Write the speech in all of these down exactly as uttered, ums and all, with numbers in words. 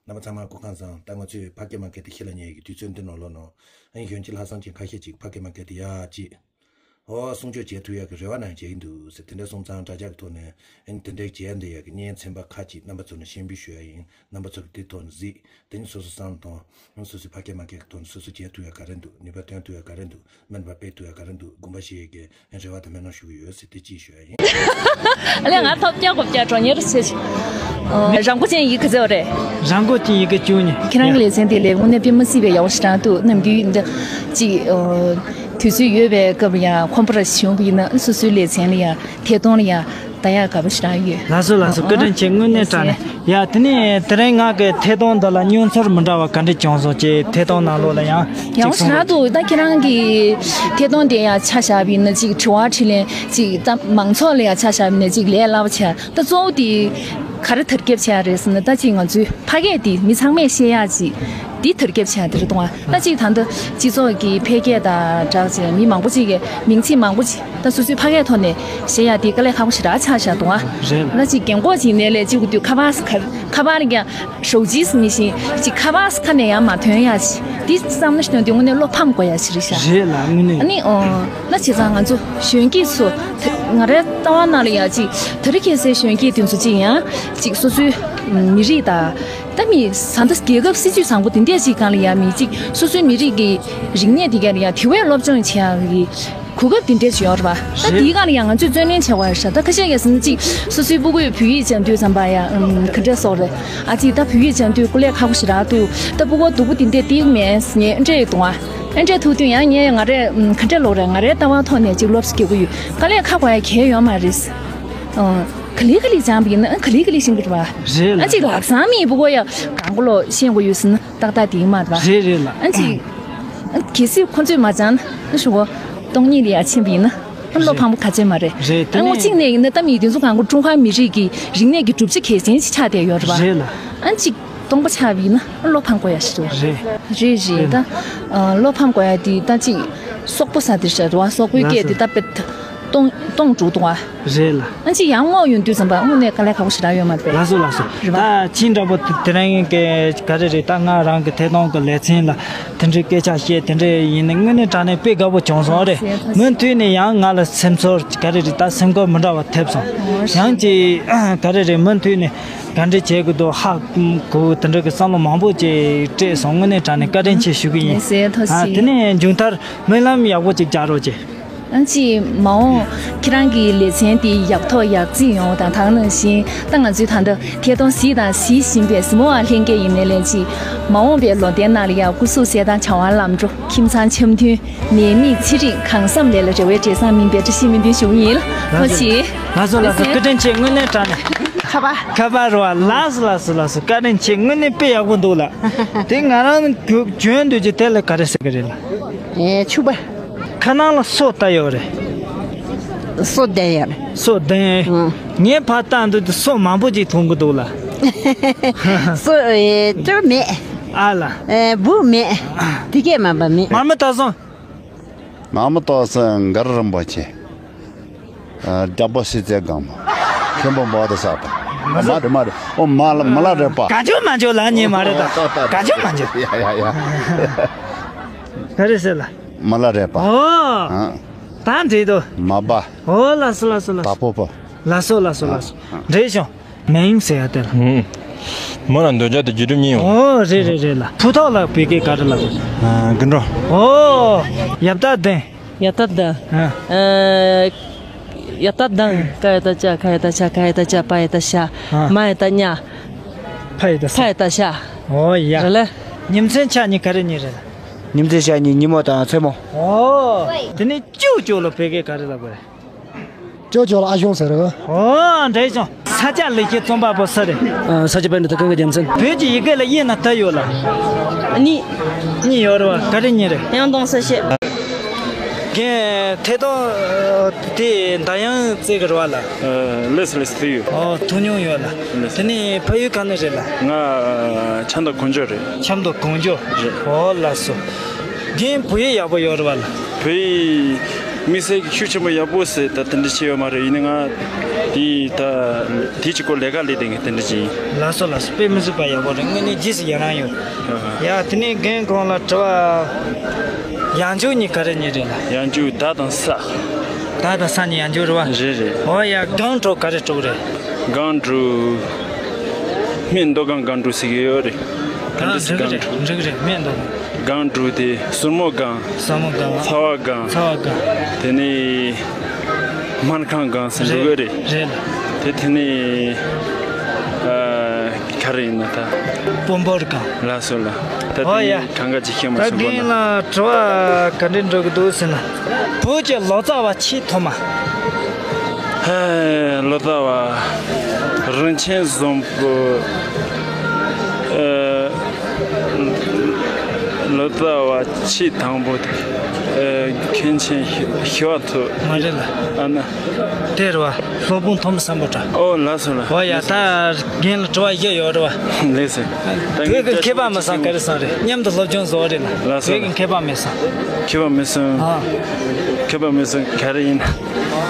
རྣམ་པ་ཚང་མ་སྐུ་ཁམས་བཟང་། ད་ང་ཚོས་ཕ་སྐད་མ་སྐད་དེ་ཤེས་ལ་ཉེ་ཡི་གི་དུས་ཚོད་འདི་ནང་ལོགས་ནང་ཨ་ནི་གཞོན་སྐྱེས་ལྷག་བསམ་ཅན་ཁ་ཤས་ཅིག་ཕ་སྐད་མ་སྐད་དེ་ཡག་ཅིག་ཨོ་གསུང་ཆོས་བྱེད་ཐུབ་ཡག་གི་རེ་བ་ནང་བྱེད་ཀྱི་འདུག་ཟེར། དེ་འདྲ་སོང་ཙང་དྲ་རྒྱ་གི་ཐོག་ནས་ཨ་ནི་དེ་འདྲའི་བྱེད་ཡག་འདི་ཡག་གི་གཉེན་ཚན་པ་ཁག་ཅིག་རྣམ་པ་ཚོ་ནས་ཤེས་འབུལ་ཞུ་ཡག་ཡིན། རྣམ་པ་ཚོ་གི་དེ་ཐོག་ནས་གཟིགས། དེ་ནི་སོ་སོ་བསམ་བློ་གཏོང་། སོ་སོའི་ཕ་སྐད་མ་སྐད་ཀྱི་ཐོག་ནས་སོ་སོ་བྱེད་ཐུབ་ཡག་ག་རེ་འདུག་ནུས་པ་བཏོན་ཐུབ་ཡག་ག་རེ་འདུག་སྨན་པ་སྤེལ་ཐུབ་ཡག་ག་རེ་འདུག་དགོངས་པ་བཞེས་ཡག་གི་རེ་བ་དང་སྨོན་ལམ་ཞུ་གི་ཡོད་ཟེར་དེ་གཅིག་ཞུ་ཡག་ཡིན། ཨ་ལས་ང་ཐོབ་རྒྱག་དགོས་རྒྱག་གྲོང་ཉེར་ཟེར། རང་མགོ་ཅན་ཡིག་ག་ཚོད་རེད། རང་མགོ་ཅན་ཡི་གེ་བཅུ་གཉིས། ཁྱེད་རང་གི་ལེ་ཚན་དེ་ལས་དངོས་གནས་དཔེ་མི་སྲིད་པའི་ཡག་པོ་ཞེ་དྲག་འདུག་ནམ་རྒྱུན་འདི་ཅིག་དུས་ཚོད་ཡོད་པའི་སྐབས་ལ་ཡང་ཁོམ་པ་ར་བྱུང་གི་ཡིན་ན་སོ་སོའི་ལེ་ཚན་ལ་ཡང་ཐད་གཏོང་ལ་ཡང་ད་ཡག་དགའ་པོ་ཞེ་དྲག་ཡོད། ལགས་སོ་ལགས་སོ། བཀའ་དྲིན་ཆེ། དངོས་གནས་དྲང་གནས། ཡ་དེ་ནས་དེ་རིང་ང་གི་ཐད་གཏོང་འདི་ལ་མྱོང་ཚོར་མི་འདྲ་བ་ག་འདྲ་བྱུང་སོང་ཅེས་ཐད་གཏོང་ནང་ལོགས་ལ་ཡང་ཡང་ཅིག་གསུང་ཞུ། ད་ཁྱེད་རང་གི་ཐད་གཏོང་དེ་ཡང་ཆ་བཞག་པ་ཡིན་ན་ཅིག་དྲི་བ་དྲིས་ལན་ཅིག་ད་མང་ཚོགས་ལ་ཡང་ཆ་བཞག་པ་ཡིན་ན་ཅིག་ལས་སླ་པོ་ཆགས། ད་གཙོ་བོ་དེ་ག་རེ་དར་ཁྱབ་ཆགས་རེད་ཟེར་ན། ད་ཅིག་ང་ཚོའི་ཕ་སྐད་དེ་མི་ཚང་མས་ཤེས་ཡག་ཅིག་དེ་དར་ཁྱབ་ཆགས་དེ་རེད་འདུག་ཨ། ད་ཅིག་ད་ལྟ་སྤྱི་ཚོགས་ཀྱི་འཕེལ་རྒྱས་དང་སྦྲགས་བྱས་མི་མང་པོ་ཅིག་གིས་མིང་ཚིག་མང་པོ་ཅིག་ད་སོ་སོའི་ཕ་སྐད་ཐོག་ནས་བཤད་ཡག་དེ་དཀའ་ལས་ཁག་པོ་ཞེ་དྲག་ཆགས་བཞག་འདུག་ཨ། རེད། ད་ཅིག་རྒན་གོག་ཅིག་ནས་ལས་ཅིག་དུས་ཁ་པར་ཁ་ཁ་པར་ཀྱང་ཞོགས་ཇིས་མི་ཤེས་ཅིག་ཁ་པར་ཁ་ནས་ཡང་མ་ཐོན་ཡག་ཅིག་འདི་བསམ་བློ་ཞིག་ཐོན་དུས་དངོས་གནས་བློ་ཕམ་དགོས་ཡག་ཅིག་རེད་ཤག་རེད་ལ་དངོས་གནས། ཨ་ནི་ཨོ་ན་བྱས་ཙང་ང་ཚོ་གཞོན་སྐྱེས་ཚོ་ང་རའི་ལྟ་བ་ནང་ལ་ཡང་ཅིག་དེ་རིང་ཁ་སང་གཞོན་སྐྱེས་དེ་ཚོ་ཅིག་ཡང་ཅིག་སོ་སོའི་མི་རིགས་དང་། ད་མི་ས་མཐའ་རྒྱལ་ཁབ་སྲིད་ཇུས་བཟང་པོ་དེ་འདྲས་ཅིག་སྒང་ལ་ཡང་མི་གཅིག་སོ་སོའི་མི་རིགས་ཀྱི་རིག་གནས་དེ་ག་ལ་ཡང་དེ་བས་སློབ་སྦྱོང་བྱེད་ཡག་གི་གོ་སྐབས་དེ་འདྲས་ཅིག་ཡོད་རེད་པ། ད་རེད། དེའི་སྒང་ལ་ཡང་ང་ཚོས་བརྩོན་ལེན་བྱེད་དགོས་རེད་ཤག་ད་ཁ་ཤས་ཀྱིས་ཟེར་ན་གཅིག་སོ་སོའི་སྤུ་གུས་བོད་ཡིག་སྦྱང་དུས་ཙམ་པ་ཡང་ཨམ་ག་འདྲས་སོགས་རེད། ཨ་ཙི་ད་བོད་ཡིག་སྦྱང་དུས་སྐུ་ལས་ཁག་པོ་ཞེ་དྲག་འདུག་ད་སྤུ་གུ་སྡུག་པོ་དེ་འདྲས་ཏིག་མེད་ངས་ཨེ་འདྲས་འདུག་ཨ། ཨེ་འདྲས་ཐུག་དུས་ཡང་ངས་ང་རས་ཨམ་ག་འདྲས་ལབ་རེད། ང་རའི་ལྟ་བ་ཐོག་ནས་གཅིག་སློབ་གསོ་རྒྱག་གི་ཡོད། དཀའ་ལས་ཁག་པོ་ཡང་གང་ཡང་ཡོད་མ་རེད། ཨང་། ག་ལེ་ག་ལེ་སྦྱངས་པ་ཡིན་ན་ག་ལེ་ག་ལེ་ཤེས་ཀྱི་རེད་པ། རེད་ལ། ཨ་ཅིག་ལག་བཟང་མི་སྤུ་གུ་ཡ་གང་ག་ལོ་ཤེས་དགོས་ཡོད་ཟེར་ན་ཏག་ཏག་དེ་ཡིན་མ་རེད་པ། རེད་རེད་ལ། ཨ་ཅིག་ཨ་གལ་སྲིད་ཁོ་ཚོས་མ་སྦྱངས་ན་ཨ་ཞུ་གོ་སྟོང་ཉིད་ལ་ཡ་ཕྱིན་པ་ཡིན་ན་ཨ་བློ་རེད། ཕམ་པོ་ག་ཚོད་མ་རེད། རེད་དེ་ཨ་ངོ་ནས་གཅིག་ནས་ཡིན་ན་ད་མི་དེ་ཚོ་གང་ག་ཀྲུང་ཧྭ་མི་རིགས་ཀྱི་རིག་གནས་ཀྱི་གྲུབ་ཆ་གལ་ཆེན་ཞིག་ཆགས་བསྡད་ཡོད་རེད་པ། རེད་ལ། ཨ་ཅིག་སྟོང་པ་ཆགས་པ་ཡིན་ན་ཨ་བློ་ཕམ་དགོས་ཡ་ཞིག་རེད། རེད་རེད་རེད། ད་ཨ་བློ་ཕམ་དགོས་ཡ་དེ་ད་ཅིག་སོག་པོ་ས་དེ་རེད་པ། སོག་པོའི་སྐད་དེ་ད་དཔེ་སྟོང་སྟོང་འགྲོ་འདུག་པ། རེད་ལ། ཨ་ཅིག་ཡང་རྔོག་ཡོང་དུས་ཙམ་པ་དངོས་གནས་དཀའ་ལས་ཁག་པོ་ཞེ་དྲག་ཡོད་མ་རེད་པས། ལགས་སོ་ལགས་སོ། རེད་པ། ད་ཁྱེད་འདྲ་པོ་དེ་རིང་གི་ག་རེ་རེད། ད་ང་རང་གི་ཐད་གཏོང་གི་ལེ་ཚན་ལ་དེ་འདྲའི་སྐད་ཆ་བཤད་དེ་འདྲ་ཡིན་ན་དངོས་གནས་དྲང་གནས་དཔེ་དགའ་པོ་བྱུང་སོང་རེད། མུ་མཐུད་ནས་ཡང་ང་ལ་སེམས་ཚོར་ག་རེ་རེད། ད་སེམས་ཁུར་མི་འདྲ་བ་ཐེབས་སོང་། ཡང་ཅིག་ག་རེ་རེད། མུ་མཐུད་ནས་ག་འདྲ་བྱེད་དགོས་འདུག་ཧ་གོ་དེ་འདྲ་གི་བསམ་བློ་མང་པོ་ཅིག་སྤྲད་སོང་། དངོས་གནས་དྲང་གནས་བཀའ་དྲིན་ཆེ་ཞུ་གི་ཡིན། ཨ་དེ་ནས་མཇུག་མཐར་སྨོན་ལམ་ཡག་པོ་ཅིག་རྒྱག་རོགས་བྱེད། ཨ་ཅེ། མ་འོངས་ཁྱེད་རང་གི་ལེ་ཚན་དེ་ཡག་ཐོག་ཡག་བརྩིགས་ཡོང་དང་། ད་ག་ནང་བཞིན་ད་ང་ཚོའི་ད་ལྟ་ཐད་གཏོང་གཟིགས་དང་གཟིགས་བཞིན་པའི་གཟིགས་མོ་བ་ལྷན་རྒྱས་ཡིན་ནའི་ལན་གཅིག་མ་འོངས་པའི་ལོ་ཟླའི་ནང་ལ་ཡང་སྐུ་གཟུགས་གསལ་ཐང་བྱ་བ་ལམ་འགྲོ། ཁྱིམ་ཚང་འཆམ་མཐུན། ནད་མེད་ཚེ་རིང་། གང་བསམ་ལས་ལ་རེ་བའི་འབྲས་བཟང་སྨིན་པའི་བཀྲ་ཤིས་སྨོན་འདུན་ཞུ་གི་ཡིན། ལགས་སོ། ཐུགས་རྗེ་ཆེ། ལགས་སོ་ལགས་སོ། བཀའ་དྲིན་ཆེ། དངོས་གནས་དྲང་གནས། ཁ་པར། ཁ་པར་རོ། ལགས་སོ་ལགས་སོ་ལགས་སོ། བཀའ་དྲིན་ཆེ། དངོས་གནས་དཔེ་ཡག་པོ་འདུག་ལགས། དེ་ང་རང་གྱོན་འདོད་ཀྱི་དེ་ལ་ག་རེ་ཟེར་གི་རེད་ལགས། ཨེ་ཕྱུ་པ། ཁ་ནང་ལ་སོ་བཏགས་ཡོད་རེད། སོ་ལྡན་ཡོད་རེད། སོ་ལྡན། ཨང་། ངས་ཕར་བལྟས་འདུག་དུས་སོ་མང་པོ་ཅིག་མཐོང་གི་འདུག་ལགས། སོ་ཨེ་སྟོད་མེད། ཨ་ལ། ཨེ་སྦུག་མེད། དེ་གས་མ་པ་མེད། མར་མེ་སྟག་ཚང་། མར་མེ་སྟག་ཚང་མགར་རིན་པོ་ཆེ། ཨ་རྒྱལ་པོ་སྲིད་རྩེ་སྒང་མོ། མཁན་པོ་འབའ་ཏི་ས་པ། མ་རེད་མ་རེད། ཨོ་མ་ལ་མ་ལ་རེད་པ། ག་ཅོ་མ་ཅོ་ལ་ཉེ་མ་རེད་ད། ད་ད་ག་ཅོ་མ་ཅོ། ཡ་ཡ་ཡ། ག་རེ་ཟེར་ལ། མ་ལ་རེད་པ། ཨོ། ཨ། ད་འགྲིག་འདུག་མ་པ། ཨོ་ལགས་སོ་ལགས་སོ་ལགས་སོ། ད་པོ་པ། ལགས་སོ་ལགས་སོ་ལགས་སོ། ཨ། འགྲིག་བྱུང་། མིང་ཟེར་ཡ་དེ་ལ། ཧུམ། མོ་ལ་འདོད་ཆགས་དེ་བརྒྱུད་གྲུབ་གཉིས་ཡོང་། ཨོ་རེད་རེད་རེད་ལ། ཕུ་ཐོག་ལ་བོད་སྐད་ག་རེ་ལབ་དགོས། ཨ་དགུན་འགྲོ། ཨོ། ཡབ་ད་དན། ཡ་ད་དང་། ཨ། ཨ། ཡ་ད་དང་། ཀ་ཡ་ད་ཅ། ཁ་ཡ་ད་ཆ། ག་ཡ་ད་ག། པ་ཡ་ད་པ། ཨ། མ་ཡ་ད་མ། ཕ་ཡ་ད་ཕ། ཕ་ཡ་ད་ཕ། ཨོ་ཡ། རེད་ལ། ཉིན་མཚན་ཆ་གཉིས་ག་རེ་གཉིས་རེད། ཉིན་མཚན་ཆ་གཉིས་ཉིན་མོ་དང་མཚན་མོ། ཨོ། དེ་ནས་ཅོ་ཅོ་ལ་བོད་སྐད་ག་རེ་ལབ་དགོས་རེད། ཅོ་ཅོ་ལ་ཨ་ཞང་ཟེར་རེད། ཨོ་འདྲ་བྱུང་། ས་སྐྱ་ལེགས་བཤད་རྩོམ་པ་པོ་སུ་རེད། ཨ། ས་སྐྱ་པཎྜི་ཏ་ཀུན་དགའ་རྒྱལ་མཚན། བོད་ཀྱི་ཡི་གེ་ལ་དབྱིངས་ན་ད་ཡོད་ལ། གཉིས། གཉིས་ཡོད་རེད་བ། ག་རེ་གཉིས་རེད། ཡང་སྟོང་གསལ་བཤད། རྒན་ཐད་གཏོང་དེ་མདའ་ཡང་རྩེ་གི་རེད་བ་ལ། ལགས་ལགས་དེ་ཡོད། ཨོ་ཐུགས་མྱོང་ཡོད་ལ། དེ་ནས་ཕ་ཡུལ་ག་ནས་རེད་ལ། ང་ཆབ་མདོ་གངས་ལྗོངས་རེད། ཆབ་མདོ་གངས་ལྗོངས་རེད། ཨོ་ལགས་སོ། རྒན་བོད་ཡིག་ཡག་པོ་ཡོད་རེད་བ་ལ། བོད་ཡིག་དམིགས་བསལ་གྱི་ཤུགས་ཆེན་པོ་ཡག་པོ་ཟེར་ད་དེ་འདྲ་བྱས་ཡོད་མ་རེད། ཡིན་ན་ང་དེ་ད་དེ་གཅིག་པོ་ལས་ཀ་ལས་དེ་གི་དེ་འདྲ་ཅིག་ཡིན། ལགས་སོ་ལགས་སོ། དཔེ་མི་སྲིད་པ་ཡག་པོ་རེད། དངོས་གནས་རྗེས་སུ་ཡི་རང་ཡོད། ཡ་དེ་ནས་རྒན་ཁོང་ལ་དྲི་བ། ཡང་འཇུག་གཉིས་ག་རེ་གཉིས་རེད་ལ། ཡང་འཇུག་བདག་དང་ས། བདག་དང་ས་གཉིས་ཡང་འཇུག་རེད་བ། རེད་རེད། འོ་ཡ་སྒང་དྲུག་ག་རེ་དྲུག་རེད། སྒང་དྲུག་སྨད་མདོ་སྒང་སྒང་དྲུག་ཟེར་གྱི་ཡོད་རེད། ག་འདྲ་ཟེར་སྒང་དྲུག་འགྲིག་རེད། སྨད་མདོ་སྒང་དྲུག་དེ་སོར་མོ་སྒང་། སོར་མོ་སྒང་། ཚ་བ་སྒང་། ཚ་བ་སྒང་། དེ་ནས་སྨར་ཁམས་སྒང་ཟེར་འགྲོ་གི་རེད། རེད་ལ། དེ་དེ་ནས་ཨ། ག་རེ་ཡིན་ན་ད། སྤོ་འབོར་སྒང་། ལགས་སོ་ལགས། ད་ཨོ་ཡ། དེ་གང་ག་ཅིག་ཤེས་མ་ད་སོང་གོ་རྒན་ལ་ལ། དྲི་བ་ག་འདྲ་འགྲོ་གི་འདུག་ཟེར་ན། བོད་ཀྱི་ལོ་ཙཱ་བ་ཆེས་ཐོག་མ། ཧེ། ལོ་ཙཱ་བ་རིན་ཆེན་བཟང་པོ། ཨ། ལོ་ཙཱ་བ་ཆེས་དང་པོ་དེ། ཨ། མཁན་ཆེན་ཞི་ཞི་བ་འཚོ། མ་རེད་ལ། ཨ་ན། དེ་རེད་བ། སློབ་དཔོན་ཐོན་མི་སམ་བྷོ་ཊ། ཨོ་ལགས་སོ་ལགས། ཨོ་ཡ་ད་རྒན་ལ་དྲི་བ་བཞི་ཡོད་རེད་བ། ལགས་སོ། བོད་ཀྱི་མཁས་པ་མི་སང་ག་རེ་སང་རེད། མཉམ་དུ་སློབ་སྦྱོང་བཟོ་བ་རེད་ལ། ལགས་སོ་ལགས། བོད་ཀྱི་མཁས་པ་མི་སང་། མཁས་པ་མི་སང་། ཨ། མཁས་པ་མི་སང་ག་རེ་ཡིན།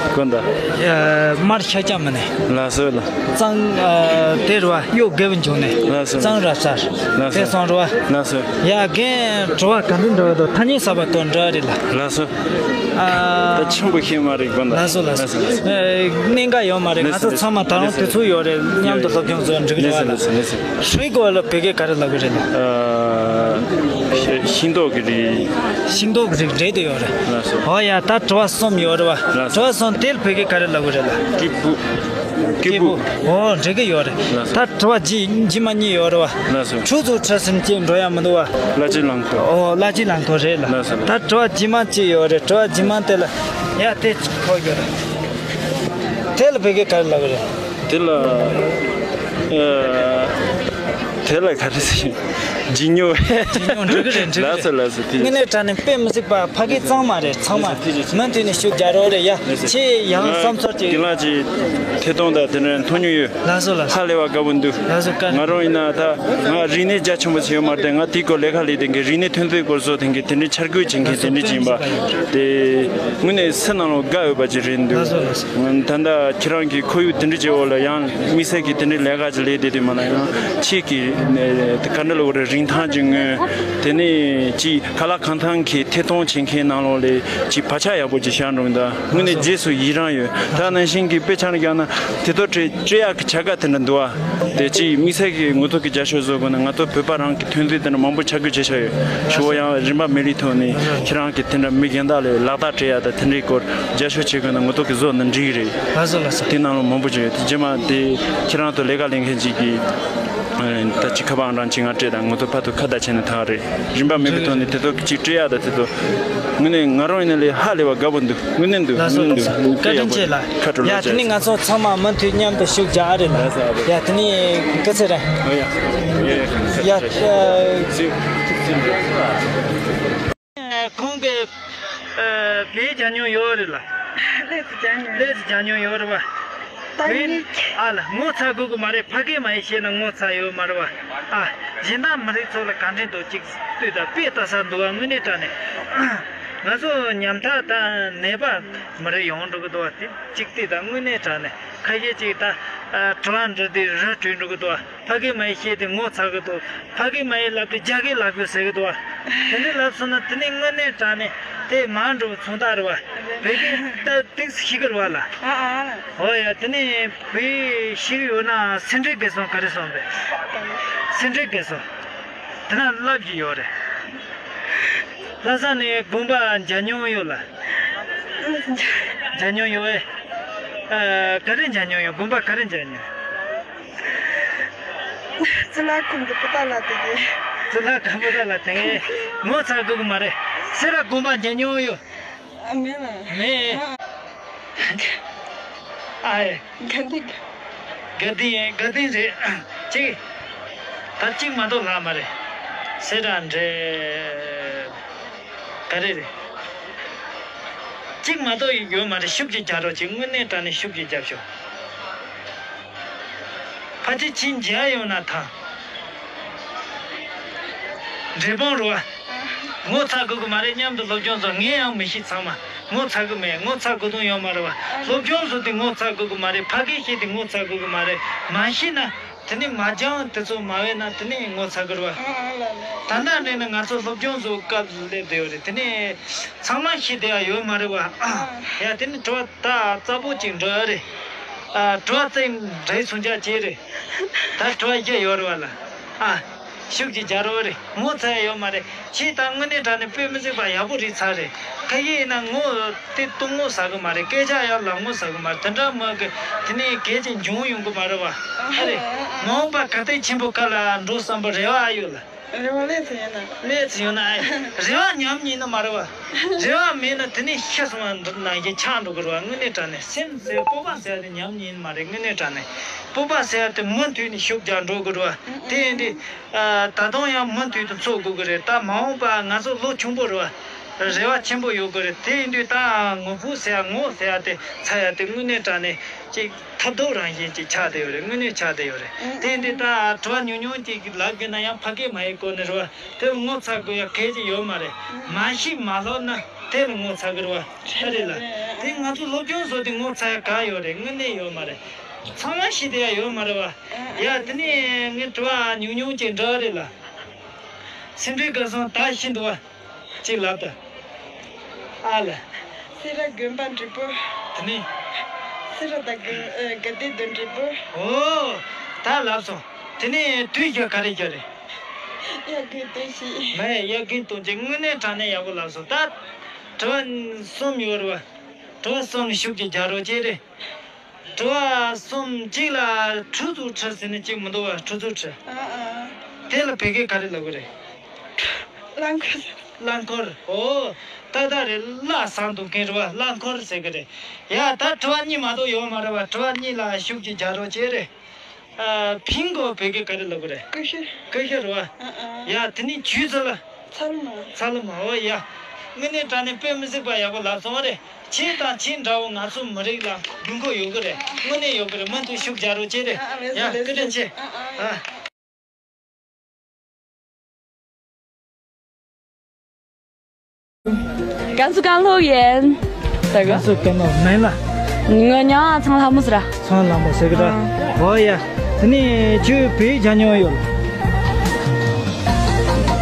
དགོན་བདག་ཡ། མར་ཤཱཀྱ་མུ་ནེ། ལགས་སོ་ལགས། གཙང་། ཨ། དེ་རེད་བ། གཡོ་དགེ་བའི་འབྱུང་གནས། ལགས་སོ། གཙང་རབ་གསལ། ལགས་སོ། དེ་སང་རེད་བ། ལགས་སོ། ཡ་རྒན་དྲི་བ་ག་འདྲ་འདྲ་བ་དང་ཐ་སྙད་གསར་པ་དང་འདྲ་རེད་ལ། ལགས་སོ། ཨ། ད་ཆེན་པོ་ཤེས་མ་རེད་དགོན་བདག་ལགས་སོ་ལགས་སོ། ལགས་སོ་ལགས་སོ། ཨ། གནད་འགག་ཡོད་མ་རེད། ང་ཚོ་ཚང་མ་ད་རུང་དུས་ཚོད་ཡོད་རེད། མཉམ་དུ་སློབ་སྦྱོང་བཟོ་འགྲིག་རེད་བ་ལ། ལགས་སོ་ལགས་སོ། ཧྲིལ་གོ་ལ་བོད་སྐད་ག་རེ་ལབ་གི་རེད་ལ། ཨ། ཤིང་ཏོག་གི་རིགས། ཤིང་ཏོག་གི་རིགས་རེད་དེ་ཡོད་རེད། ལགས་སོ། ཨོ་ཡ་ད་དྲི་བ་གསུམ་ཡོད་རེད་བ། ལགས་སོ། དྲི་བ་གསུམ་དེ་ལ་བོད་སྐད་ག་རེ་ལབ་གི་རེད་ལ། སྐྱེས་བུ། སྐྱེས་བུ། ཨོ་འགྲིག་གི་ཡོད་རེད། ལགས་སོ། ད་དྲི་བ་རྗེས་རྗེས་མ་གཉིས་ཡོད་རེད་བ། ལགས་སོ། ཕྲུག་ཚོ་ཁྲིད་ཟིན་ཅེས་འགྲོ་ཡ་མི་འདུག་བ། གླ་ཆའི་རླངས་འཁོར། ཨོ་གླ་ཆའི་རླངས་འཁོར་རེད་ལ། ལགས་སོ། ད་དྲི་བ་རྗེས་མ་གཅིག་ཡོད་རེད། དྲི་བ་རྗེས་མ་དེ་ལ་ཡ་དེ་ཁོ་ཡོད་རེད། དེ་ལ་བོད་སྐད་ག་རེ་ལབ་གི་རེད། དེ་ལ། ཨ། དེ་ལ་ག་རེ་ཟེར། ཇི་ཉོ། ཇི་ཉོ་འགྲིག་གི་རེད། འགྲིག་གི་རེད། ལགས་སོ་ལགས་སོ། དེ་དངོས་གནས་དྲང་གནས་དཔེ་མི་སྲིད་པ་ཕ་གི་གཙང་མ་རེད། ཚང་མ་མུ་མཐུད་ནས་ཤུགས་རྒྱག་རོགས་རེད་ཡ། ལགས་སོ། ཁྱེད་ཡང་བསམ་ཚོར་ཅིག་དེ་ལ་ཅིག་ཐད་གཏོང་དང་དེ་འདྲ་མཐོང་མྱོང་ཡོད། ལགས་སོ་ལགས་སོ། ཧ་ལས་པ་དགའ་པོ་འདུག་ལགས་སོ། བཀའ། ང་རང་ཡིན་ན་ད་ང་རིག་གནས་རྒྱ་ཆེན་པོ་ཞིག་ཡོད་མ་རེད། ང་དེའི་སྐོར་ལས་ཀ་ལས་དེ་གི་རིག་གནས་ཐོན་རྫས་སྐོར་བཟོ་དེ་གི་དེ་འདྲའི་འཆར་འགོད་བྱེད་མཁན་དེ་འདྲ་ཅིག་ཡིན་པ། དེ་དངོས་གནས་སེམས་ནང་ལ་དགའ་འོས་པ་ཅིག་རེད་འདུག་ལགས་སོ་ལགས་སོ། ད་ལྟ་ཁྱེད་རང་གི་ཁོར་ཡུག་དེ་འདྲ་ཅིག་འོག་ལ་ཡང་དམིགས་བསལ་གྱི་དེ་འདྲའི་ལས་ཀ་ཅིག་ལས་བསྡད་དུས་མ་ན་ཡང་ཁྱེད་ཀྱི་ག་འདྲ་ལབ་དགོས་རེད། རིན་ཐང་ཅིག་མངོན། དེ་ནས་ཅིག་ཁ་ལག་གང་ཐང་གི་ཐད་གཏོང་བྱེད་མཁན་ནང་ལོགས་ལས་ཅིག་བག་ཆགས་ཡག་པོ་ཅིག་བཞག་འགྲོ་གི་འདུག་དངོས་གནས་རྗེས་སུ་ཡི་རང་ཡོད། ད་ནང་བཞིན་གྱི་དཔེ་ཆ་ནས་བཞག་ན་དེ་ཚོ་སྤྲད་སྤྲད་ཡག་གི་བྱ་དགའ་དེ་འདྲ་འདུག་ཨ། དེ་ཅིག་དམིགས་བསལ་གྱི་ངོ་ཐོག་གི་རྒྱབ་སྐྱོར་བཟོ་དགོས་ན་ང་ཚོ་བོད་པ་རང་གི་ཐོན་རྫས་དེ་འདྲ་མང་པོ་ཆ་བགོས་བྱེད་བཞག་ཡོད། ཞུ་བ་ཡང་རིན་པ་མེད་རིགས་ཐོག་ནས་ཁྱེད་རང་གི་དེ་འདྲ་མི་གཞན་དག་ལས་ལག་རྟགས་སྤྲད་ཡ་དང་དེ་འདྲའི་སྐོར་རྒྱབ་སྐྱོར་བྱེད་དགོས་ན་ངོ་ཐོག་གི་བཟོ་ན་འགྲིག་གི་རེད། ལགས་སོ་ལགས་སོ། དེ་ནང་ལ་མང་པོ་བྱུང་ཡོད། དེ་རྗེས་མ་དེ་ཁྱེད་རང་ཚོ་ལས་ཀ་ལས་མཁན་ཅིག་གིས་ད་ཅིག་ཁ་པར་ཨང་གྲངས་ཅིག་ང་སྤྲད་དང་ངོ་ཐོག་ཕར་ཚུར་ཁ་བརྡ་བྱས་ན་ཐང་རེད། རིན་པ་མེད་པའི་ཐོག་ནས་དེ་ཚོ་ཅིག་སྤྲད་ཡ་དང་དེ་ཚོ་དངོས་གནས་ང་རང་ཡིན་ན་ལས་ཧ་ལས་པ་དགའ་པོ་འདུག་དངོས་གནས་འདུག་ལགས་སོ་དངོས་གནས་ལགས་སོ། འདུག་བཀའ་དྲིན་ཆེ་ལགས། ཁ་དྲོ་ཡ་ལགས་དེ་ནི་ང་ཚོ་ཚང་མ་མུ་མཐུད་མཉམ་དུ་ཤུགས་རྒྱག་ཨ་རེད་ལགས། ཡ་དེ་ནི་སྐུ་ཚེ་རིང་། ཡ་ཁོང་གི་ལས་རྒྱག་མྱོང་ཡོད་རེད་ལ། ལས་རྒྱག་མྱོང་ལས་རྒྱག་མྱོང་ཡོད་རེད་བ། ད་ངས་ཨ་ལ་ངོ་ཚ་དགོས་ཀྱི་མ་རེད། ཕ་གི་མ་ཡིན་བཤད་ན་ངོ་ཚ་ཡོད་མ་རེད་བ། ཨ་གཞན་དག་མི་རིགས་ཚོ་ལ་ག་འདྲ་འདུག་ཅིག་ལྟོས་དང་། དཔེ་ལྟ་ས་འདུག་བ། དངོས་གནས་དྲང་གནས་ང་ཚོ་ཉམ་ཐག་དང་ནད་པ་མི་རེ་ཡོང་འགྲོ་གི་འདུག་བ། དེ་ཅིག་ལྟོས་དང་། དངོས་གནས་དྲང་གནས་ཁ་ཤས་ཅིག་ད་དྲི་བ་འདྲི་དུས་ར་བྲོས་འགྲོ་གི་འདུག་བ། ཕ་གི་མ་ཡིན་བཤད་དེ་ངོ་ཚ་གི་འདུག་ཕ་གི་མ་ཡིན་ལབ་དུས་རྒྱ་གི་ལབ་དགོས་ཟེར་གི་འདུག་བ། དེ་འདྲ་ལབ་སོང་ན་དེ་ནི་དངོས་གནས་དྲང་གནས་དེ་མ་འགྲོ་བའི་མཚོན་རྟགས་རེད་བ། བོད་གི་ད་ཏིག་ཤི་གི་རེད་བ་ལ། ཨ་ཨ། ཨོ་ཡ། དེ་ནི་བོད་ཤི་གི་ཡོད་ན་སེ་འབྲས་དགེ་གསུམ་ག་རེ་གསུངས་པས། སེ་འབྲས་དགེ་གསུམ་དེ་ན་ལབ་ཀྱི་ཡོད་རེད། ལྷ་ས་ནས་དགོན་པ་མཇལ་མྱོང་ཡོད་ལ། མཇལ་མྱོང་ཡོད་ཨེ། ཨ། ག་རེ་མཇལ་མྱོང་ཡོད། དགོན་པ་ག་རེ་མཇལ་མྱོང་། ཙི་ལ་ཁུམ་དུ་པུ་ཏ་ལ་དེ་གི། ཙི་ལ་ཁུམ་པུ་ཏ་ལ་དེ་གི། ངོ་ཚ་དགོས་ཀྱི་མ་རེད། སེ་ར་དགོན་པ་མཇལ་མྱོང་ཡོད། ཨ་མེད་ལ། མེད། ཨ་ཨེ། དགའ་ལྡན། དགའ་ལྡན་ཡིན། དགའ་ལྡན་རེད། གཅིག་ད་གཅིག་མ་གཏོགས་ལྷག་མ་རེད། སེ་ར་འདྲེ། ག་རེ་རེད། གཅིག་མ་གཏོགས་ཡོད་མ་རེད། ཤུགས་ཀྱིས་རྒྱག་རོགས་གྱིས། དངོས་གནས་དྲང་གནས་ཤུགས་ཀྱིས་རྒྱབ་ཤོག་ཕལ་ཆེར་ཕྱིན་མཇལ་ཡོང་ན་ཐང་། འབྲས་སྤུངས་རུ་བ། ངོ་ཚ་དགོས་ཀྱི་མ་རེད། མཉམ་དུ་སློབ་སྦྱོང་སོང་། ངས་ཡང་མི་ཤེས་ཚང་མ། ངོ་ཚ་གི་མེད། ངོ་ཚ་དགོས་དོན་ཡོད་མ་རེད་བ། སློབ་སྦྱོང་བཟོ་དུས་ངོ་ཚ་དགོས་གི་མ་རེད། ཕ་གིར་བཤད་དུས་ངོ་ཚ་དགོས་གི་མ་རེད། མ་ཤེས་ན་དེ་ནས་མ་སྦྱང་དེ་ཚོ་མ་བས་ན་དེ་ནས་ངོ་ཚ་གི་རེད་བ། ད་ལྟ་ནས་ནི་ང་ཚོ་སློབ་སྦྱོང་བཟོ་སྐབས་སླེབས་བསྡད་ཡོད་རེད། དེ་ནས་ཚང་མ་ཤེས་བསྡད་ཡ་ཡོད་མ་རེད་བ། ཡ་དེ་ནས་དྲི་བ་ད་རྩ་པོ་གཅིག་འདྲི་ཨ་རེད། ཨ། དྲི་བ་རྩེ་འདྲི་སོང་ཅག་བྱས་རེད། ད་དྲི་བ་བཞི་ཡོད་རེད་བ་ལ། ཨ། ཤུགས་ཀྱིས་རྒྱག་རོགས་རེད། ངོ་ཚ་ཡ་ཡོད་མ་རེད། ཁྱེད་ད་དངོས་གནས་དྲང་གནས་དཔེ་མི་སྲིད་པ་ཡག་པོ་རེད་ཚར་རེད། ཁ་ཡིན་ན་ངོ་དེ་གཏོང་ངོ་ཟ་གི་མ་རེད། སྐད་ཆ་ཡང་ལབ་ངོ་ཟ་གི་མ་རེད། དེ་འདྲ་མ་གི་དེ་ནས་གལ་ཆེ་འབྱུང་ཡོང་གི་མ་རེད་བ། ཨ་རེད། མ་འོངས་པ་ག་དེ་ཆེན་པོ་ཁ་ལ་འགྲོ་བསམ་པ་རེ་བ་ཡོད་ལ། རེ་བ་ལས་ཚེ་ཡོད་ན། ལས་ཚེ་ཡོད་ན་ཨེ། རེ་བ་ཉམས་ཉིན་ནི་མ་རེད་བ། རེ་བ་མེད་ན་དེ་ནས་ཤི་སོང་བ་འདི་ནང་བཞིན་ཆགས་འགྲོ་གི་རེད་བ། དངོས་གནས་དྲང་གནས་སེམས་ཟེར་སྤོབས་པ་ཟེར་ཡ་དེ་ཉམས་ཉིན་མ་རེད། དངོས་གནས་དྲང་གནས་སྤོབས་པ་ཟེར་ཡ་དེ་མུ་མཐུད་ནས་ཤུགས་རྒྱག་འགྲོ་གི་རེད་བ། དེ་ཡིན་དུས། ཨ། ད་དུང་ཡང་མུ་མཐུད་དུ་འཚོ་དགོས་ཀྱི་རེད། ད་མ་འོངས་པ་ང་ཚོ་ལོ་ཆུང་པོ་རེད་བ། རེ་བ་ཆེན་པོ་ཡོད་ཀྱི་རེད། དེ་ཡིན་དུས་ད་ངོ་ཕུག་ཟེར་ཡ་ངོ་ཟེར་ཡ་དེ་ཚ་ཡ་དེ་དངོས་གནས་དྲང་གནས་ཅིག་ཐབས་སྡུག་རང་བཞིན་ཅིག་ཆགས་བསྡད་ཡོད་རེད། དངོས་གནས་ཆགས་བསྡད་ཡོད་རེད། དེ་ཡིན་དུས་ད་དྲི་བ་ཉུང་ཉུང་ཅིག་ལབ་དགོས་ན་ཡང་ཕ་སྐད་མ་ཡི་སྐོར་ནས་རེད་བ། དེ་ལ་ངོ་ཚ་དགོས་ཡ་གལ་ཆེ་ཡོད་མ་རེད། མ་ཤེས་མ་ལྷོད་ན་དེ་ལ་ངོ་ཚ་གི་རེད་བ། ཨ་རེད་ལ། དེ་ང་ཚོ་སློབ་སྦྱོང་བཟོ་དུས་ངོ་ཚ་ཡ་ག་ཡོད་རེད། དངོས་གནས་ཡོད་མ་རེད། ཚང་མ་ཤེས་བསྡད་ཡ་ཡོད་མ་རེད་བ། ཡ་དེ་ནས་ངས་དྲི་བ་ཉུང་ཉུང་ཅིག་འདྲི་བ་རེད་ལ། སེམས་ཁྲལ་ག་སོང་ད་ཤི་འདུག་བ། ཅིག་ལབ་ད། ཨ་ལ། སེ་ར་དགོན་པ་འབྲས་བུ། དེ་ནས། སེ་ར་དང་དགོན། ཨ། དགའ་ལྡན་དོན་འབྲས་བུ། ཨོ། ད་ལབ་སོང་། དེ་ནས་དུས་རྒྱུན་ག་རེ་རྒྱག་རེད། དབྱར་དགུན་སྟོན་ཞིག་མེད། དབྱར་དགུན་སྟོན་ཅིག་དངོས་གནས་དྲང་གནས་ཡག་པོ་ལབ་སོང་། ད་དྲི་བ་གསུམ་ཡོད་རེད་བ། དྲི་བ་གསུམ་ལ་ཤུགས་ཀྱིས་རྒྱག་རོགས་བྱེད་རེད། དྲི་བ་གསུམ་གཅིག་ལ་ཁྲུ་ཚོ་ཁྲི་ཟེར་ནས་གཅིག་མི་འདུག་བ། ཁྲུ་ཚོ་ཁྲི། ཨ་ཨ། དེ་ལ་བོད་སྐད་ག་རེ་ལབ་གི་རེད། རླངས་འཁོར། རླངས་འཁོར། ཨོ། ཏག་ཏག་རེད། གླ་བཟང་འདུག་མཁན་རེད་བ། རླངས་འཁོར་ཟེར་གི་རེད། ཡ་ད་དྲི་བ་གཉིས་མ་གཏོགས་ཡོད་མ་རེད་བ། དྲི་བ་གཉིས་ལ་ཤུགས་ཀྱིས་རྒྱག་རོགས་བྱེད་རེད། ཨ། ཕིང་གོ་བོད་སྐད་ག་རེ་ལབ་གི་རེད། ཀུ་ཤུ། ཀུ་ཤུ་རེད་བ། ཨ་ཨ། ཡ་དེ་ནས་ཁྱོད་ཚོ་ལ། ཚ་ལུ་མ། ཚ་ལུ་མ། འོ་ཡ། དངོས་གནས་དྲང་གནས་དཔེ་མི་སྲིད་པ་ཡག་པོ་ལབ་སོང་བ་རེད། ཁྱེད་དང་ཁྱེད་འདྲ་བོ་ང་ཚོ་མི་རིགས་ལ་དགོས་མཁོ་ཡོད་གི་རེད། དངོས་གནས་ཡོད་གི་རེད། མུ་མཐུད་ཤུགས་རྒྱག་རོགས་བྱེད་རེད། ཨ་ཨ། ཡ། བཀའ་དྲིན་ཆེ། ཨ་ཨ། ཨ། 赶速赶路演。大哥。 赶速赶路 མིང་ལ། ང་ཉ་ཚང་ལྷ་མོ་ཟེར། ཚང་ལྷ་མོ་ཟེར་གི་ར། ཨ། ཨོ་ཡ། དེ་ནས་ཁྱོད་བོད་ཡིག་སྦྱང་མྱོང་ཡོད།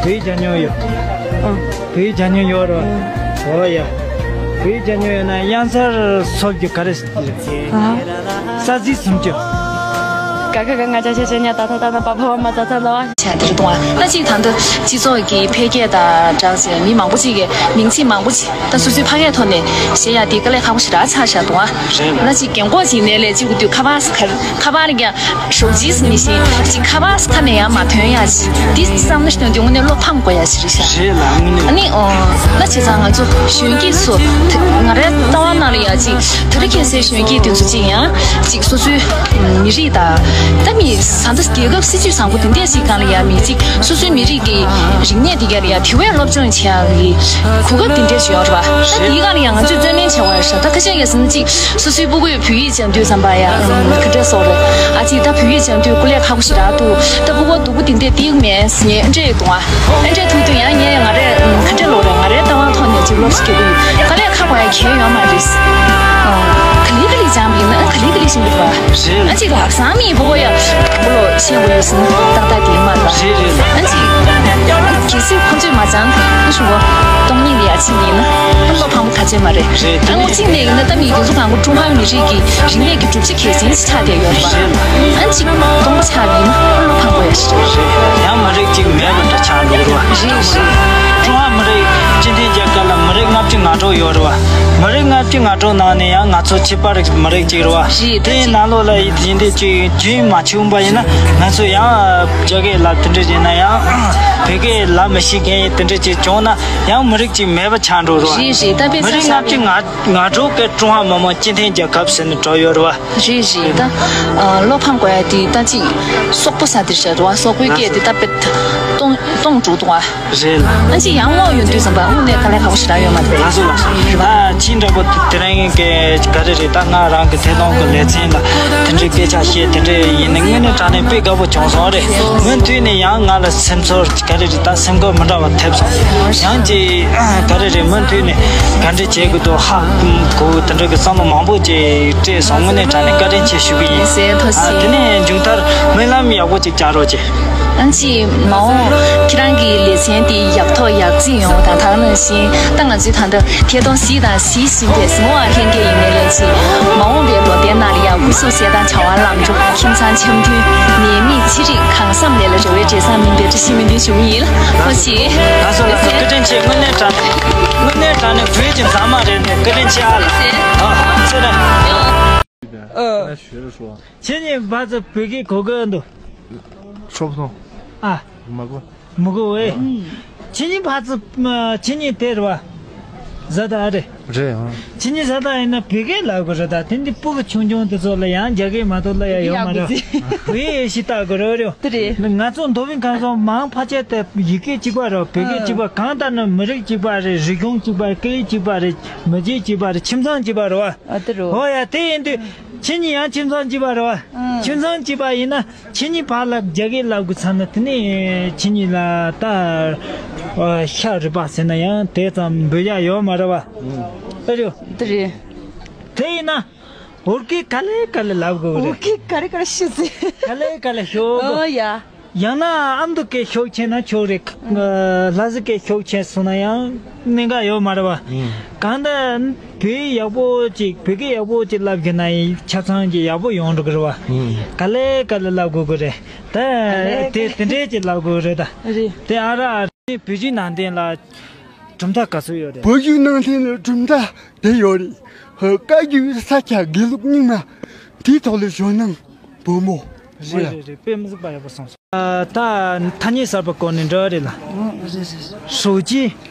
བོད་ཡིག་སྦྱང་མྱོང་ཡོད། ཨ། བོད་ཡིག་སྦྱང་མྱོང་ཡོད་ར། ཨ། ཨོ་ཡ། བོད་ཡིག་སྦྱང་མྱོང་ཡོད་ན་གཡང་གཟར་སོབ་ཀྱི་ག་རེ། ཨ། ས་ཟིག་སུམ་ཅུ། ག་ག་ག་ང་ཅག་ཆ་ཆ་ཉ་ད་ད་ད་ན་པ་ཕ་བ་མ་ད་ད་ལ་བ། བྱས་དེར་གཏོང་བ་ལ་གཅིག་ད་ལྟ་སྤྱི་ཚོགས་ཀྱི་འཕེལ་རྒྱས་དང་སྦྲགས་ཟེར་མི་མང་པོ་ཅིག་གིས་མིང་ཚིག་མང་པོ་ཅིག་ད་སོ་སོའི་ཕ་སྐད་ཐོག་ནས་བཤད་ཡ་དེ་དཀའ་ལས་ཁག་པོ་ཞེ་དྲག་ཆགས་བཞག་འདུག་ཨ། ལ་གཅིག་རྒན་གོག་ཅིག་ནས་ལས་གཅིག་གུ་དུས་ཁ་པར་ཁ་པར་ཀྱང་ཞོགས་ཇིས་མི་ཤེས་ཅིག་ཁ་པར་ཁ་ནས་ཡང་མ་ཐོན་ཡ་ཅིག་འདི་བསམ་ན་ཞིག་དོན་དུ་དངོས་གནས་བློ་ཕམ་དགོས་ཡ་ཞིག་རེད་ཤག་རེད་ལ་དངོས་གནས། ཨ་ནི་ཨོ། ལ་བྱས་ཙང་ང་ཚོ་གཞོན་སྐྱེས་ཚོ་ང་རའི་ལྟ་བ་ནང་ལ་ཡ་ཅིག་དེ་རིང་ཁ་སང་གཞོན་སྐྱེས་དེ་ཚོ་ཅིག་ཡང་ཅིག་སོ་སོའི་མི་རིགས་དང་། ད་མི་ས་མཐའ་རྒྱལ་ཁབ་སྲིད་ཇུས་བཟང་པོ་དེ་འདྲས་ཞིག་སྒང་ལ་ཡ་མི་གཅིག་སོ་སོའི་མི་རིགས་ཀྱི་རིག་གནས་དེ་ག་ལ་ཡ་དེ་བས་སློབ་སྦྱོང་བྱེད་ཡག་གི་གོ་སྐབས་དེ་འདྲས་ཞིག་ཡོད་རེད་པ། ད་དེའི་སྒང་ལ་ཡ་ང་ཚོས་བརྩོན་ལེན་བྱ་དགོས་ཡ་ཤག་ད་ཁ་ཤས་ཀྱིས་ཟེར་ན་གཅིག་སོ་སོའི་སྤུ་གུས་བོད་ཡིག་སྦྱང་དུས་ཙམ་པ་ཡ་ག་འདྲས་སོགས་རེད། ཨ་ཅིག་ད་བོད་ཡིག་སྦྱང་དུས་སྐུ་ལས་ཁག་པོ་ཞེ་དྲག་འདུག་ད་སྤུ་གུ་སྡུག་པོ་དེ་འདྲས་ཏིག་མེད་ཟེར་ནས་འདྲས་ཡོད་འདུག་ཨ། ཨ་འདྲས་ཐུག་དུས་ཡང་ངས་ང་རས་ག་འདྲས་ལོ་རེད། ང་རའི་ལྟ་བ་ཐོག་ནས་ཅིག་སློབ་གསོ་རྒྱག་གི་ཡོད། དཀའ་ལས་ཁག་པོ་ཡ་གང་ཡང་ཡོད་མ་རེད། ག་ལེ་ག་ལེ་སྦྱངས་པ་ཡིན་ན་ག་ལེ་ག་ལེ་ཤེས་ཀྱི་རེད་པ། རེད་རེད། ཨ་ཅིག་ལགས་བཟང་མི་བུ་གོ་ཡ་བུ་ལོ་ཤེས་པོ་ཡོད་སོང་ཏག་ཏག་དེ་མ་རེད། རེད་རེད། ཨ་ཅིག་གལ་སྲིད་ཁོང་ཚོས་མ་སྦྱངས་ན་ཧྲུ་བོ་སྟོང་ཉིད་ལ་ཡ་ཕྱིན་ཡིན་ན་བློ་ཕམ་པོ་ག་ཚོད་མ་རེད། རེད། ཨ་ངོ་གཅིག་ནས་ཡིན་ན་ད་མི་རྒྱུ་ཚོ་གང་གོ་ཀྲུང་ཧྭ་མི་རིགས་ཀྱི་རིག་གནས་ཀྱི་གྲུབ་ཆ་གལ་ཆེན་ཞིག་ཆགས་བསྡད་ཡོད་རེད་པ། ཨ་ཅིག་སྟོང་པ་ཆགས་པ་ཡིན་ན་བློ་ཕམ་པོ་ཡ་ཞིག་རེད། ཡང་མི་རིགས་གཅིག་མེད་པ་འདྲ་ཆགས་འགྲོ་གི་རེད་པ། རེད་རེད། ཀྲུང་ཧྭ་མི་རིགས་སྤྱི་མཐུན་རྒྱལ་ཁབ་ལ་མི་རིགས་ལྔ་བཅུ་ང་དྲུག་ཡོད་རེད་པ། མི་རིགས་ལྔ་བཅུ་ང་དྲུག་ནང་ནས་ཡང་ང་ཚོ་ཁྱད་པར་མི་རིགས་གཅིག་རེད་པ། རེད། དེའི་ནང་ལོགས་ལ་ཡིན་དེ་གཅིག་རྒྱུན་མ་ཆད་པ་ཡིན་ན་ང་ཚོ་ཡང་རྒྱ་སྐད་ལབ་དེ་འདྲ་བྱས་ན་ཡང་བོད་སྐད་ལབ་མི་ཤེས་མཁན་དེ་འདྲ་ཅིག་བྱུང་ན་ཡང་མི་རིགས་གཅིག་མེད་པ་ཆགས་འགྲོ་རེད་པ། རེད་རེད། ད་དཔེ་མི་རིགས་ཆ་ལྔ་བཅུ་ང་དྲུག་གི་ཀྲུང་ཧྭ་མི་དམངས་སྤྱི་མཐུན་རྒྱལ་ཁབ་ཟེར་ནས་གྲགས་ཡོད་རེད་པ། རེད་རེད། ད་བློ་ཕམ་དགོས་ཡ་དེ་ད་ཅིག་སོག་པོ་ཟེར་དེ་རེད་པ། སོག་པོའི་སྐད་དེ་ད་དཔེ། སྟོང་དྲུག་སྟོང་ཨ། རེད་ལ། ཨ་ཅེ་ཡང་ངོ་ཡོང་དུས་ཙམ་པ་དངོས་གནས་དཀའ་ལས་ཁག་པོ་ཞེ་དྲག་ཡོད་མ་རེད། ལགས་སོ་ལགས་སོ། ད་ཁྱི་འདྲ་པོ་དེ་རིང་གི་ག་རེ་རེད། ད་ང་རང་གི་ཐད་གཏོང་གི་ལེ་ཚན་ལ་དེ་འདྲའི་སྐད་ཆ་བཤད་དེ་འདྲའི་ཡིན་ནི་དངོས་གནས་དྲང་གནས་དཔེ་དགའ་པོ་བྱུང་སོང་རེད། མུ་མཐུད་ནས་ཡང་ང་ལ་སེམས་ཚོར་ག་རེ་རེད། ད་སེམས་ཁུར་མི་འདྲ་བ་ཐེབས་སོང་། ཡང་ཅིག་ག་རེ་རེད། མུ་མཐུད་ནས་ག་འདྲ་བྱེད་དགོས་འདུག་ཧ་གོ་དེ་འདྲ་གི་བསམ་བློ་མང་པོ་ཅིག་སྤྲད་སོང་། དངོས་གནས་དྲང་གནས་བཀའ་དྲིན་ཆེ་ཞུ་གི་ཡིན། ཟེར་ཐོ་ཨ་སི། དེ་ནས་མཇུག་མཐར་སྨོན་ལམ་ཡག་པོ་ཅིག་བྱ་རོགས་བྱེད། ཨ་ཅེ་མ་འོངས་ཁྱེད་རང་གི་ལེ་ཚན་དེ་ཡག་ཐོག་ཡག་བརྩིགས་ཡོང་བ་དང་། ད་ག་ནང་བཞིན་ད་ང་ཚོའི་ད་ལྟ་ཐད་གཏོང་གཟིགས་དང་གཟིགས་བཞིན་པའི་གཟིགས་མོ་བ་ལྷན་རྒྱས་ཡིན་ནའི་ལས་ཅིག་མ་འོངས་པའི་ལོ་ཟླའི་ནང་ལ་ཡང་སྐུ་གཟུགས་གསལ་ཐང་བྱ་བ་ལམ་འགྲོ་ཁྱིམ་ཚང་འཆམ་མཐུན་ནད་མེད་ཚེ་རིང་གང་བསམ་ལས་ལ་རེ་བའི་འབྲས་བཟང་སྨིན་པའི་བཀྲ་ཤིས་སྨོན་འདུན་ཞུ་གི་ཡིན། ལགས་སོ་ལགས་སོ། བཀའ་དྲིན་ཆེ། དངོས་གནས་དྲང་གནས་དངོས་གནས་དྲང་གནས་བོད་ཀྱི་མཛངས་མ་རེད་འདུག་བཀའ་དྲིན་ཆེ་ཨ་ལགས། ཨ་ཚེ་རིང་། ཁྱེད་གཉིས་བར་དུ་བོད་སྐད་གོ་གི་འདུག་ཁྱོད་སོང་། ཨ། མ་གོ། མ་གོ་བས། ཨ། ཁྱེད་གཉིས་བར་དུ་ཁྱེད་གཉིས་དེ་རེད་བ། བཟའ་ཟླ་རེད། རེད་ཨང་། ཁྱེད་གཉིས་བཟའ་ཟླ་ཡིན་ན་བོད་སྐད་ལབ་དགོས་རེད། ད་དེ་འདི་སྤུ་གུ་ཆུང་ཆུང་དེ་ཚོ་ལ་ཡང་རྒྱ་སྐད་མ་གཏོགས་ལབ་ཡ་ཡོད་མ་རེད། བོད་ཡིག་ཞིག་ལྟ་དགོས་རེད། དེ་རེད། ང་ཚོ་མདོ་དབུས་ཁམས་གསུམ་མང་ཕལ་ཆེར་དེ་ཡི་གེ་གཅིག་པ་རེད། བོད་སྐད་གཅིག་པ། གང་ལྟར་ན་མི་རིགས་གཅིག་པ་རེད། རིག་གཞུང་གཅིག་པ། སྐད་ཡིག་གཅིག་པ་རེད། མི་རྒྱུད་གཅིག་པ་རེད། ཁྱིམ་ཚང་གཅིག་པ་རེད་བ། ཨ་དེ་རེད། ཨོ་ཡ། དེ་ཡིན་དུས་ཁྱེད་གཉིས་ཡང་ཁྱིམ་ཚང་གཅིག་པ་རེད་བ། ཨང་། ཁྱིམ་ཚང་གཅིག་པ་ཡིན་ན་ཁྱེད་གཉིས་བར་ལ་རྒྱ་སྐད་ལབ་དགོས་ཚར་ན་དེ་ནས་ཁྱེད་གཉིས་ལ་ད་ཤ་རུས་པ་ཟེར་ན་ཡང་དེ་ཙམ་འབུད་ཡ་ཡོད་མ་རེད་བ། ཨ་རེད། དེ་རེད། དེ་ཡིན་ན་བོད་སྐད་ག་ལེ་ག་ལེ་ལབ་དགོས་རེད། བོད་སྐད་ག་རེ་ག་རེ་ཤོད་ཟེར། ག་ལེ་ག་ལེ་ཤོད་དགོས། ཨོ་ཡ། ཡང་ན་ཨ་མདོ་སྐད་ཤོད་ཆེ་ན་ཆོག་རེད། ལྷ་ས་སྐད་ཤོད་ཆེ་སོང་ན་ཡང་གནད་འགག་ཡོད་མ་རེད་བ། ཨང་། གང་ལྟར་བོད་ཡག་པོ་ཅིག་བོད་སྐད་ཡག་པོ་ཅིག་ལབ་རྒྱུ་ན་ཡིན་ཆ་ཚང་གི་ཡག་པོ་ཡོང་འགྲོ་གི་རེད་བ། ཨང་། ག་ལེ་ག་ལེ་ལབ་དགོས་ཀྱི་རེད་ད། ག་ལེ་དེ་དེ་འདྲས་ཅིག་ལབ་དགོས་རེད་ད། རེད། དེ་ཨ་ར་ཨ་རི་བོད་བརྒྱུད་ནང་བསྟན་ལ་གྲུབ་མཐའ་ག་ཚོད་ཡོད་རེད། བོད་བརྒྱུད་ནང་བསྟན་ལ་གྲུབ་མཐའ་དེ་ཡོད་རེད། བཀའ་བརྒྱུད་ས་སྐྱ་དགེ་ལུགས་རྙིང་མ་དེའི་ཐོག་ལ་ཞུ་ན་བུ་མོ། རེད་རེད་རེད། དཔེ་མི་སྲིད་པ་ཡག་པོ་གསུངས་སོང་། ཨ། ད་ཐ་སྙད་གསར་པ་སྐོར་ནས་འདྲི་བ་རེད་ལ། ཨོ་རེད་རེད། ཧྲུའུ་ཅི།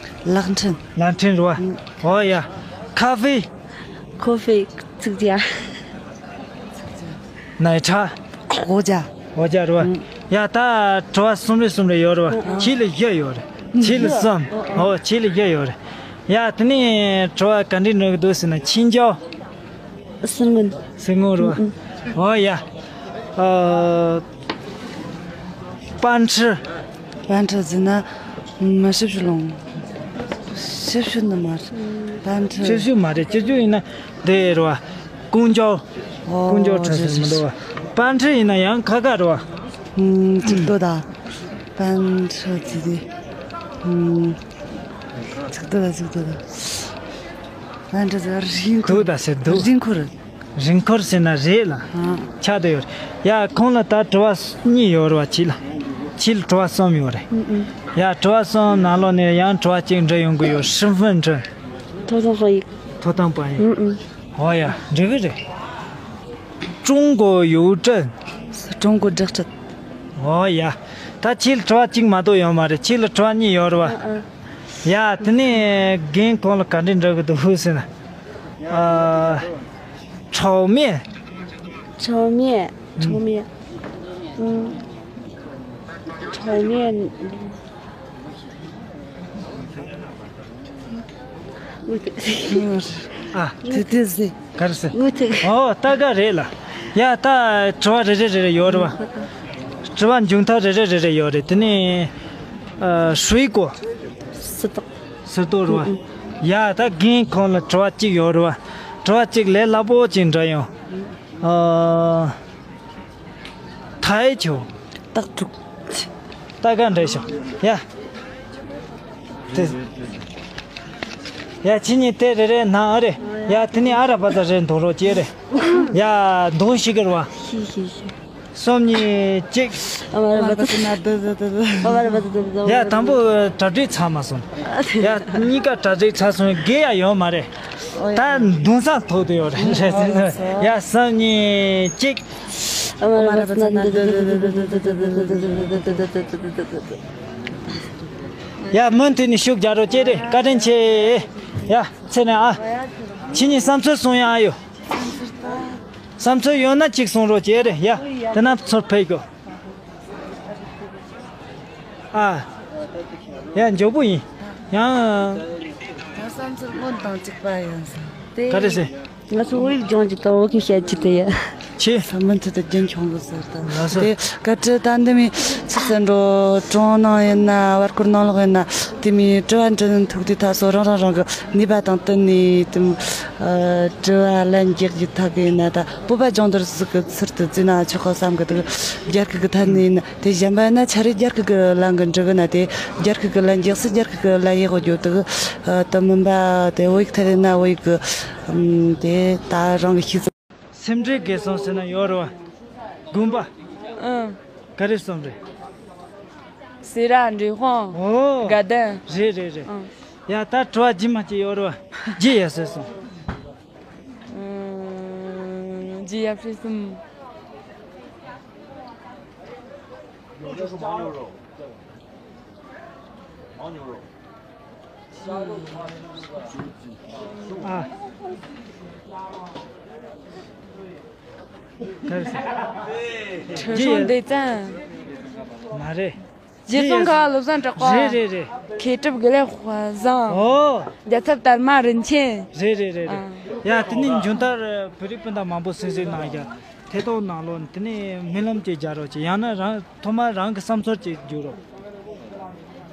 ལག་འཕྲིན། ལག་འཕྲིན་རེད་བ། ཨོ་ཡ། ཁ་ཧྥེ། ཁོ་ཧྥེ། ཚིག་ཅ། ནའི་ཁྲ། འོ་ཅ། འོ་ཅ་རེད་བ། ཡ་ད་དྲི་བ་གསུམ་རེ་གསུམ་རེ་ཡོད་རེད་བ། ཁྱེད་ལ་བཞི་ཡོད་རེད། ཁྱེད་ལ་གསུམ། ཨོ་ཁྱེད་ལ་བཞི་ཡོད་རེད། ཡ་དེ་ནས་དྲི་བ་ག་འདྲས་འདྲི་གི་འདུག་ཟེར་ན་ཆིན་ཅའོ། སི་སྔོན། སི་སྔོན་རེད་བ། ཨོ་ཡ། ཨ། པན་ཁྲི། པན་ཁྲི་ཟེར་ན་མ་ཤེབ་ཤུ་ལོང་། ཤེབ་ཤུ་ནི་མ་རེད། པན་ཁྲི། ཤེབ་ཤུ་མ་རེད། ཅི་ཅུ་ཡིན་ན་དེ་རེད་བ། ཀུང་ཅའོ། ཨོ་ཀུང་ཅའོ་ཁྲི་ཟེར་མི་འདུག་བ། པན་ཁྲི་ཡིན་ན་ཡང་ཁ་ཁ་རེད་བ། ཨུམ། ཅིག་ཏོ་ད། པན་ཁྲི་ཟེར་དེ། ཨུམ། ཅིག་ཏོ་ད་ཅིག་ཏོ་ད། པན་ཁྲི་ཟེར་རིང་འཁོར། ཏོ་ད་ཟེར་འདུག་རིང་འཁོར། རིང་འཁོར་ཟེར་ན་རེད་ལ། ཨ། ཆགས་བསྡད་ཡོད་རེད། ཡ་ཁོང་ལ་ད་དྲི་བ་གཉིས་ཡོད་རེད་བ་ཁྱེད་ལ། ཁྱེད་ལ་དྲི་བ་གསུམ་ཡོད་རེད། ཨུ་ཨུ། ཡ་དྲི་བ་གསུམ་ནང་ལོགས་ནས་ཡང་དྲི་བ་གཅིག་འདྲི་ཡོང་གི་ཡོད། 身份证། 头等翻译། 头等翻译། ཨུ་ཨུ། ཨོ་ཡ་འགྲིག་གི་རེད། 中国邮政། 中国郵政། ཨོ་ཡ། ད་ཁྱེད་ལ་དྲི་བ་གཅིག་མ་གཏོགས་ཡོད་མ་རེད། ཁྱེད་ལ་དྲི་བ་གཉིས་ཡོད་རེད་བ། ཨ་ཨ། ཡ་དེ་ནས་རྒན་ཁོང་ལ་ག་འདྲས་འདྲི་གི་འདུག་ཟེར་ན། ཨ། 炒面། 炒面། 炒面། ཨུམ། 炒面། ཨ། དེ་དེ་ཟེ། ག་རེ་ཟེ། ཨོ་ད་ག་རེད་ལ། ཡ་ད་དྲི་བ་རེ་རེ་རེ་རེ་ཡོད་རེད་བ། དྲི་བ་མཇུག་མཐར་རེ་རེ་རེ་རེ་ཡོད་རེད། དེ་ནས་ཨ། 水果། སི་ཏོག་སི་ཏོག་རེད་བ། ཡ་ད་རྒན་ཁོང་ལ་དྲི་བ་གཅིག་ཡོད་རེད་བ། དྲི་བ་གཅིག་ལས་སླ་པོ་ཅིག་འདྲི་ཡོང་། ཨ། 台球། སྟག་ཕྲུག་ད་ག་འདྲ་ཞིག་ཡ། དེ། ཡ་ཁྱེད་གཉིས་དེ་རེ་རེ་ནང་ཨ་རེ། ཡ་དེ་ནས་ཨ་ར་པ་ཙ་རེ་འདུག་རོགས་བྱེད་རེ། ཡ་འདུག་ཤི་གི་རེད་བ། ཤི་ཤི་ཤི། གསུམ་གཉིས་གཅིག་ཨ་མ་ར་པ་ཙ་ན་དུ་དུ་དུ་དུ། ཨ་མ་ར་པ་ཙ་དུ་དུ། ཡ་དང་པོ་གྲ་སྒྲིག་ཚར་མ་སོང་། ཡ་གཉིས་ཀ་གྲ་སྒྲིག་ཚར་སོང་། རྒས་ཡ་ཡོད་མ་རེད། ད་འདུག་ས་ཐོག་ཏུ་ཡོད་རེད། ཡ་གསུམ་གཉིས་གཅིག་ཡ་མུ་མཐུད་ནས་ཤུགས་རྒྱག་རོགས་བྱེད་རེ། བཀའ་དྲིན་ཆེ། ཡ་ཚེ་ནས་ཨ། ཁྱེད་གཉིས་བསམ་ཚུལ་གསུང་ཡ་ཨ་ཡོད། བསམ་ཚུལ་ཡོད་ན་གཅིག་གསུང་རོགས་བྱེད་རེ། ཡ་དེ་ན་ཚུར་ཕེབས་ཤོག་ཨ། ཡ་མགྱོགས་པོ་ཡིན། ཡང་། ང་བསམ་ཚུལ་སྔོན་དང་གཅིག་པ་ཡིན་ཟེར། དེ། ག་རེ་ཟེར། ང་ཚོ་བོད་ཡིག་སྦྱོང་རྒྱུ་དང་བོད་སྐད་བཤད་རྒྱུ་དེ་ཡ། ཆེ། ས་མིན་ཚོ་དེ་རྒྱུན་འཁྱོངས་གི་ཟེར་དང་། ལགས་སོ། དེ་ག་དྲི་ད་འདི་མི་ཚིག་ཟེར་འགྲོ་གྲོང་ནང་ཡིན་ན་བར་སྐོར་ནང་ལོགས་ཡིན་ན་དེ་མི་དྲི་བ་འདྲི་ཐུབ་དུས་ད་སོ་རང་རང་རང་གི་ནུས་པ་དང་བསྟུན་ནས་དེ་མི་དྲི་བ་ལན་རྒྱག་རྒྱུ་ཐབས་གི་ཡིན་ན། ད་བོད་པ་སྦྱོང་བརྡར་ཟིག་གི་ཚུལ་དུ་བརྩིས་ན་ཆོག་གི་བསམ་གི་འདུག་རྒྱ་སྐད་གི་ཐད་ནས་ཡིན་ན། དེ་གཞན་པ་ཡིན་ན་ཆ་རེ་རྒྱ་སྐད་ཀྱི་ལན་གྱི་འདྲི་གི་ན་དེ་རྒྱ་སྐད་ཀྱི་ལན་རྒྱག་སྲིད་རྒྱ་སྐད་ཀྱི་ལན་ཡག་གོ་རྒྱུ་དུ། ཨ། དེ་མིན་པ་དེ་བོད་ཡིག་ཐད་ན་བོད་ཡིག་གི་ཨམ། དེ་ད་རང་གི་ཤེས་ཚོད། སེམས་ཁྲལ་དགོས་སོང་ཟེར་ན་ཡོད་རེད་བ། དགོན་པ། ཨང་། ག་རེ་གསུམ་རེད། སེ་ར་འབྲས་སྤུངས། ཨོ། དགའ་ལྡན། རེད་རེད་རེད། ཨང་། ཡ་ད་དྲི་བ་རྗེས་མ་ཅིག་ཡོད་རེད་བ། རྗེས་ཡ་ཟེར་སོང་། ཨང་། རྗེས་ཡ་ཕྲི་གསུམ། ཨ། ག་རེ་ཟེར། ཁྲི་སྲོང་ལྡེ་བཙན། མ་རེད། རྗེ་ཙོང་ཁ་བ་བློ་བཟང་གྲགས་པ། རེད་རེད་རེད། མཁས་གྲུབ་དགེ་ལེགས་དཔལ་བཟང་། ཨོ། རྒྱལ་ཚབ་དར་མ་རིན་ཆེན། རེད་རེད་རེད་རེད། ཨ། ཡ་དེ་ནས་མཇུག་མཐར་བོད་རིགས་སྤུན་ཟླ་མང་པོ་གསན་གཟིགས་གནང་རྒྱུ། ཐད་གཏོང་ནང་ལོགས་དེ་ནས་སྨོན་ལམ་ཅིག་རྒྱག་རོགས་གྱིས། ཡང་ན་རང་ཐོག་མར་རང་གི་བསམ་ཚུལ་ཅིག་བརྗོད་རོགས།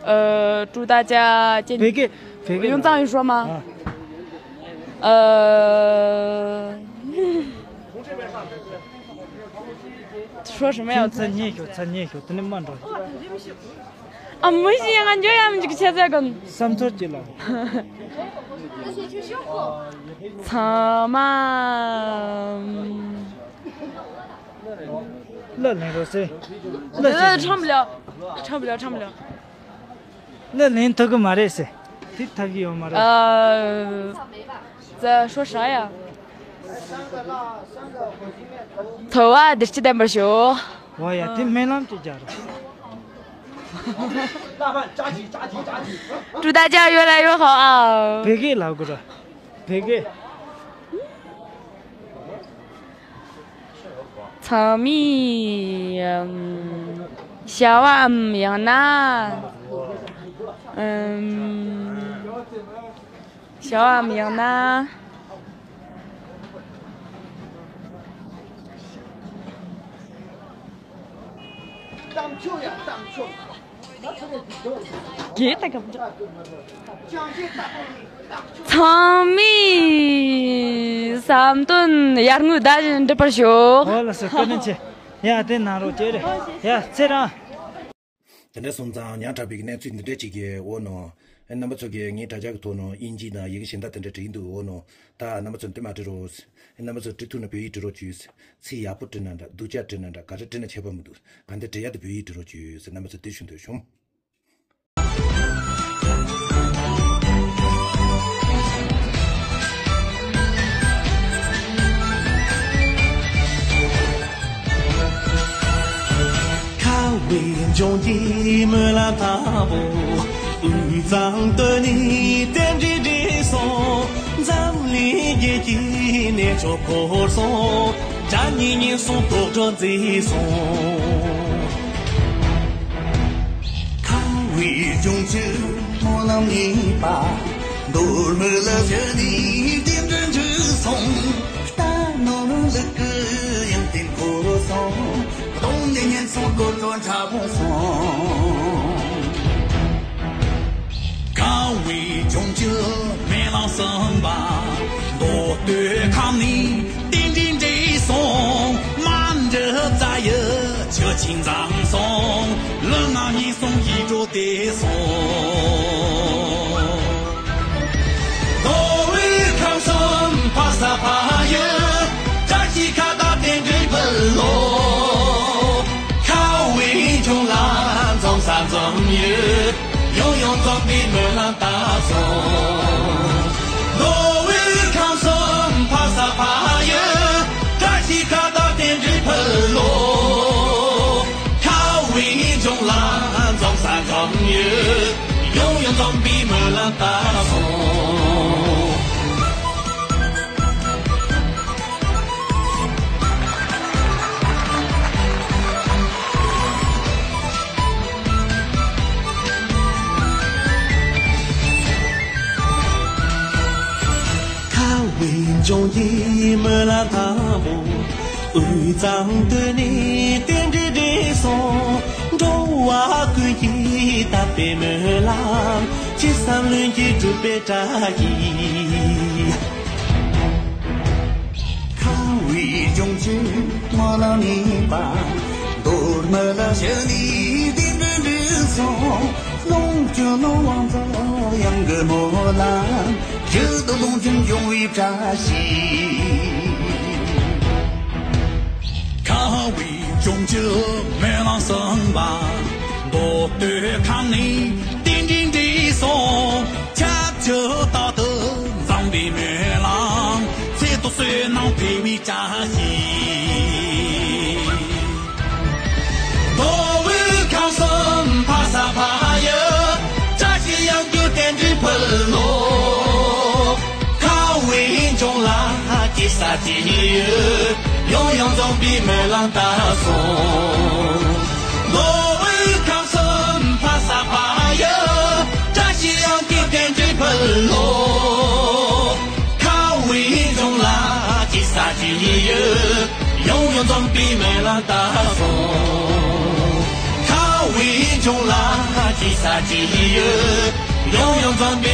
呃，祝大家健 བོད་སྐད། བོད་སྐད། 用藏语说吗？啊。呃，说什么呀？ ཚར་ཉན་ཤོག་ཚར་ཉན་ཤོག་དེ་ནས་མར་འགྲོ། ཨ། མི་ཤེས། ང་འགྱོ་ཡ་མི་འཇུག་ཆ་ཚ་གམ། བསམ་ཚུལ་ཅིག་ལ། ཚང་མ། 乐灵 རོ་སེ། 乐灵。 唱不了，唱不了，唱不了。 乐灵 ཐུབ་གི་མ་རེད་ཟེར། དེ་ཐུབ་གི་ཡོད་མ་རེད། 呃，在说啥呀？ ཐོ་བ་བདེ་སྐྱིད་ལྡན་པར་ཤོག་ཨོ་ཡ། དེ་སྨོན་ལམ་ཅིག་རྒྱག་རོགས། 祝大家越来越好啊！ བོད་སྐད་ལབ་དགོས་ར། བོད་སྐད། ཚང་མས་ཨམ། བྱ་བའམ་ཡང་ན་ཨམ། བྱ་བའམ་ཡང་ན། རྒྱས་དང་གམ། ཚང་མས་བསམ་དོན་ཡར་ངོའི་ཟླ་བཞིན་འགྲུབ་པར་ཤོག་ཨོ་ལགས་སོ། བཀའ་དྲིན་ཆེ། ཡ་དེ་གནང་རོགས་བྱེད་རེད། ཡ་ཚེ་རིང་། དེ་འདྲ་སོང་ཙང་ཉག་ཕྲ་བའི་གནས་ཚུལ་འདི་འདྲ་ཅིག་གི་འོག་ནང་། རྣམ་པ་ཚོ་གིས་ངའི་དྲ་རྒྱ་གི་ཐོག་ནང་དབྱིན་ཇི་དང་ཡི་གེ་གཞན་དག་དེ་འདྲ་བྲིས་འདུག་འོག་ནང་། ད་རྣམ་པ་ཚོ་འདི་མ་བྲིས་རོགས། རྣམ་པ་ཚོ་བྲིས་ཐུབ་ན་བོད་ཡིག་བྲིས་རོགས་བྱོས། ཚིག་ཡག་པོ་བྲིས་ན་འདྲ། སྡུག་ཅག་བྲིས་ན་འདྲ། ག་རེ་བྲིས་ན་ཁྱད་པར་མི་འདུག་གང་ལྟར་བྲིས་ཡག་དེ་བོད་ཡིག་བྲིས་རོགས་བྱོས་ཟེར་རྣམ་པ་ཚོ་དེ་ཞུ་འདོད་བྱུང་། ཁ་བའི་ལྗོངས་ཀྱི་སྨོན་ལམ་ལྟ་བུ། དབུས་གཙང་སྟོད་ནས་རྟེན་འབྲེལ་འགྲིག་སོང་། འཛམ་གླིང་རྒྱལ་གྱི་གནས་མཆོག་བོར་སོང་། སྒྲ་སྙན་སྙན་སོང་། རྡོག་སྒྲ་མཛེས་སོང་། ཁ་བའི་ལྗོངས་ཀྱི་སྨོན་ལམ་གཉིས་པ། མདོ་སྨད་ལ་བཞུད་ནས་རྟེན་འབྲེལ་འགྲིག་སོང་། རྟ་ནོར་ལུག་གི་ཡང་རྟེན་འཁོར་སོང་། གདོང་ནས་སྙན་སོང་། སྒོ་ཁྲོད་འཁྲབ་སོང་། ཁ་བའི་ལྗོངས་ཀྱི་སྨོན་ལམ་གསུམ་པ། མདོ་སྟོད་ཁམས་ནས་རྟེན་འབྲེལ་འགྲིག་སོང་། མ་འདྲི་རྩ་ཡི་ཆུ་ཆེན་འཛོམས་སོང་། ལུས་ངག་ཡིད་གསུམ་ཡིད་འཕྲོག་བདེ་སོང་། མདོ་དབུས་ཁམས་གསུམ་འཕགས་ས་འཕགས་ཡུལ། བཀྲ་ཤིས་ཁ་བརྡ་རྟེན་འབྲེལ་ཕུལ་ལོ། ཁ་བའི་ལྗོངས་ལ་འཛོམས་ས་འཛོམས་ཡུལ། ཡང་ཡང་འཛོམས་པའི་སྨོན་ལམ་བཏབ་སོང་། མདོ་དབུས་ཁམས་གསུམ་འཕགས་ས་འཕགས་ཡུལ། བཀྲ་ཤིས་ཁ་བརྡ་རྟེན་འབྲེལ་ཕུལ་ལོ། ཁ་བའི་ལྗོངས་ལ་འཛོམས་ས་འཛོམས་ཡུལ། ཡང་ཡང་འཛོམས་པའི་སྨོན་ལམ་བཏབ་སོང་། ལྗོངས་ཀྱི་སྨོན་ལམ་དང་པོ། དབུས་གཙང་སྟོད་ནས་རྟེན་འབྲེལ་འགྲིག་སོང་། འགྲོ་བ་ཀུན་གྱི་དད་པའི་སྨོན་ལམ། ཅི་བསམ་ལྷུན་གྱིས་འགྲུབ་པའི་བཀྲ་ཤིས། ཁམས་དབུས་ལྗོངས་ཀྱི་སྨོན་ལམ་ནུས་པ། མདོ་སྨད་ལ་བཞུགས་ནས་རྟེན་འབྲེལ་འགྲིག་སོང་། ལོངས་སྤྱོད་ནོར་དབང་རྫོགས་ཡང་གི་སྨོན་ལམ། རྒྱུད་དུ་ལོངས་སྤྱོད་འབྱུང་བའི་བཀྲ་ཤིས། ཁམས་དབུས་ལྗོངས་ཀྱི་སྨོན་ལམ་གསུམ་པ། མདོ་སྟོད་ཁམས་ནས་རྟེན་འབྲེལ་འགྲིག་སོང་། ཁྱབ་བྱེད་རྟག་ཏུ་འཛོམས་པའི་སྨོན་ལམ། ཚེ་ཐུབ་བསོད་ནམས་འཕེལ་བའི་བཀྲ་ཤིས། མདོ་དབུས་ཁམས་གསུམ་འཕགས་ས་འཕགས་ཡུལ། བཀྲ་ཤིས་ཡང་གི་རྟེན་འབྲེལ་ཕུལ་ལོ། ཁམས་དབུས་ལྗོངས་ལ་ཅི་ཟེར་ཅི་ཡོད། ཡང་ཡང་འཛོམས་པའི་སྨོན་ལམ་བཏབ་སོང་། མདོ་དབུས་ཁམས་གསུམ་འཕགས་ས་འཕགས་ཡུལ། བཀྲ་ཤིས་ཡང་གི་རྟེན་འབྲེལ་ཕུལ་ལོ། ཁམས་དབུས་ལྗོངས་ལ་ཅི་ཟེར་ཅི་ཡོད། ཡང་ཡང་འཛོམས་པའི་སྨོན་ལམ་བཏབ་སོང་། ཁམས་དབུས་ལྗོངས་ལ་ཅི་ཟེར་ཅི་ཡོད། ཡང་ཡང་འཛོམས་པའི་